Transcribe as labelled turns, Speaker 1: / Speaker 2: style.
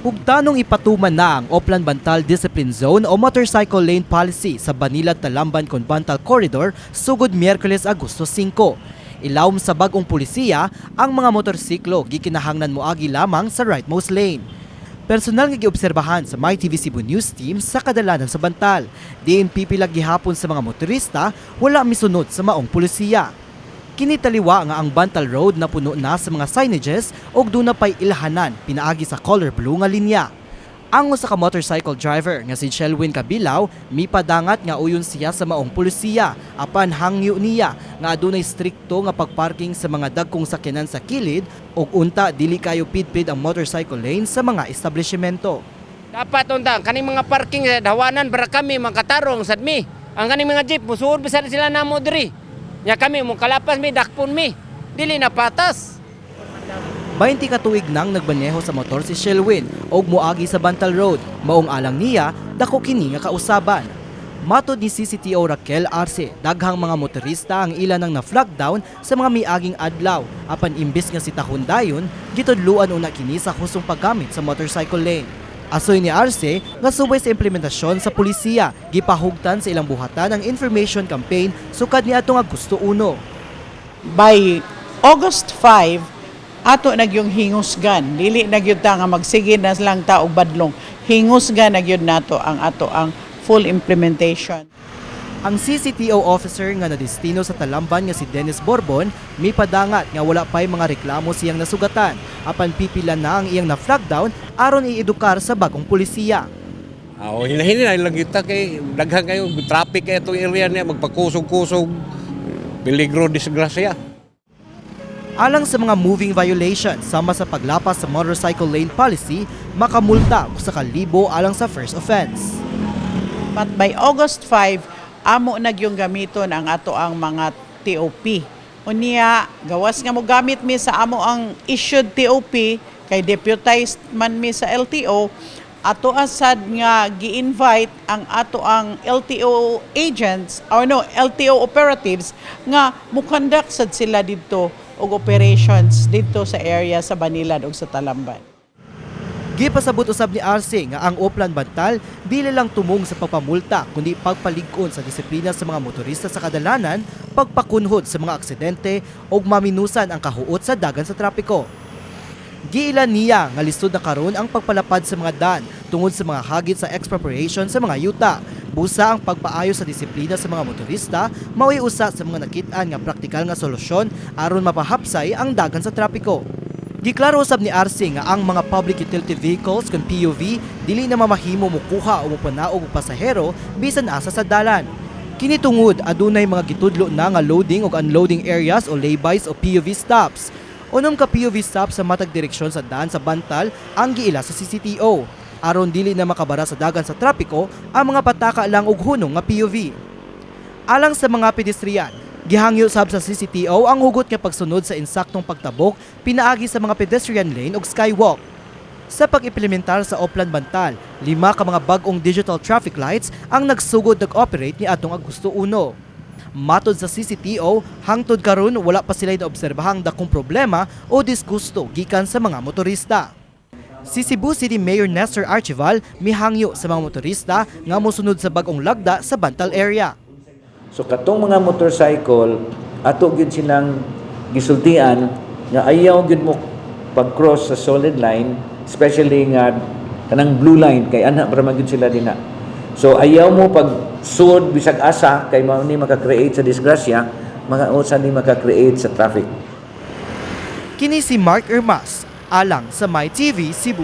Speaker 1: Hugtanong ipatuman na ang Oplan Bantal Discipline Zone o Motorcycle Lane Policy sa Banilad Talamban kon Bantal Corridor sugod Miyerkules, Agosto 5. Ilawom sa bag-ong pulisiya, ang mga motorsiklo gikinahanglan moagi lamang sa rightmost lane. Personal nga giobserbahan sa MyTV Cebu News Team sa kadalanan sa Bantal. Diin pipila gihapon sa mga motorista wala misunod sa maong pulisiya. Kini taliwa nga ang Bantal Road na puno na sa mga signages ug duna pay ilhanan pinaagi sa color blue nga linya. Ang usa ka motorcycle driver nga si Shelwin Kabilaw mipadangat nga uyon siya sa maong pulisiya, apan hangyo niya nga adunay strikto nga pagparking sa mga dagkong sakyanan sa kilid ug unta dili kayo pidpid ang motorcycle lane sa mga establishmento.
Speaker 2: Dapat unta kaning mga parking sa dawanan bara kami makatarong sad mi. Ang kaning mga jeep musuod bisan sila namo diri. Nya kami mo kalapas mi, dakpon mi. Dili na patas.
Speaker 1: 20 ka tuig nang nagmaneho sa motor si Shelwin og moagi sa Bantal Road. Maong alang niya, dako kini nga kausaban. Matod ni CCTO Raquel Arce, daghang mga motorista ang ilan ang na-flag down sa mga miaging adlaw, apan imbis nga sitahon dayon, gitudluan una kini sa hustong paggamit sa motorcycle lane. Asoy ni Arce nga subay sa implementasyon sa pulisiya, gipahugtan sa ilang buhatan ang information campaign sukad ni atong Agosto 1.
Speaker 3: By August 5, ato na gyung hingusgan. Dili na gyud ta nga magsige na lang ta og badlong. Hingusgan na gyud nato ang ato ang full implementation.
Speaker 1: Ang CCTO officer nga nadestino sa Talamban nga si Dennis Borbon mipadangat nga wala pa'y mga reklamo siyang nasugatan, apan pipila na ang iyang na-flag down aron iedukar sa bagong pulisiya.
Speaker 4: Ah, oh, hinahinay lang kita kay daghan kayo traffic kay itong area niya, magpakusog-kusog, peligro, disgrasya.
Speaker 1: Alang sa mga moving violations sama sa paglapas sa motorcycle lane policy, makamulta 1,000 alang sa first offense.
Speaker 3: But by August 5, amo na gyung gamiton ang ato ang mga TOP. Unya, gawas nga mo gamit mi sa amo ang issued TOP kay deputized man mi sa LTO, ato asad nga gi-invite ang ato ang LTO agents or no, LTO operatives nga mukandak sad sila didto og operations didto sa area sa Banilad ug sa Talamban.
Speaker 1: Gipasabot usab ni Arce nga ang Oplan Bantal dili lang tumong sa pagpamulta kundi pagpalig-on sa disiplina sa mga motorista sa kadalanan, pagpakunhod sa mga aksidente ug maminusan ang kahuot sa dagan sa trapiko. Giilan niya nga lisod na karon ang pagpalapad sa mga dan tungod sa mga hagit sa expropriation sa mga yuta. Busa ang pagpaayo sa disiplina sa mga motorista mao'y usa sa mga nakit-an nga praktikal nga solusyon aron mapahapsay ang dagan sa trapiko. Giklaro usab ni Arce nga ang mga public utility vehicles kon PUV dili na mamahimo mukuha o mupanaog og pasahero bisan asa sa dalan. Kini tungod adunay mga gitudlo na nga loading ug unloading areas o laybys o PUV stops. 6 ka PUV stops sa matag direksyon sa daan sa Bantal ang giila sa CCTO. Aron dili na makabara sa dagan sa trapiko ang mga pataka lang og hunong nga PUV. Alang sa mga pedestrian, gihangyo sab sa CCTO ang hugot nga pagsunod sa insaktong pagtabok pinaagi sa mga pedestrian lane ug skywalk. Sa pag-implementar sa Oplan Bantal, 5 ka mga bag-ong digital traffic lights ang nagsugod nag-operate ni atong Agosto 1. Matod sa CCTO, hangtod karon wala pa sila naobserbahang dakong problema o disgusto gikan sa mga motorista. Si Cebu City Mayor Nestor Archival mihangyo sa mga motorista nga mosunod sa bag-ong lagda sa Bantal area.
Speaker 5: So katong mga motorcycle, ato gyud silang gisultian nga ayaw gyud mo pag-cross sa solid line, especially nga kanang blue line kay ana para man gyud sila dinha. So ayaw mo pag sud bisag asa kay mao ni maka-create sa disgrasya, mga usa ni maka-create sa traffic.
Speaker 1: Kini si Mark Ermas, alang sa MyTV Cebu.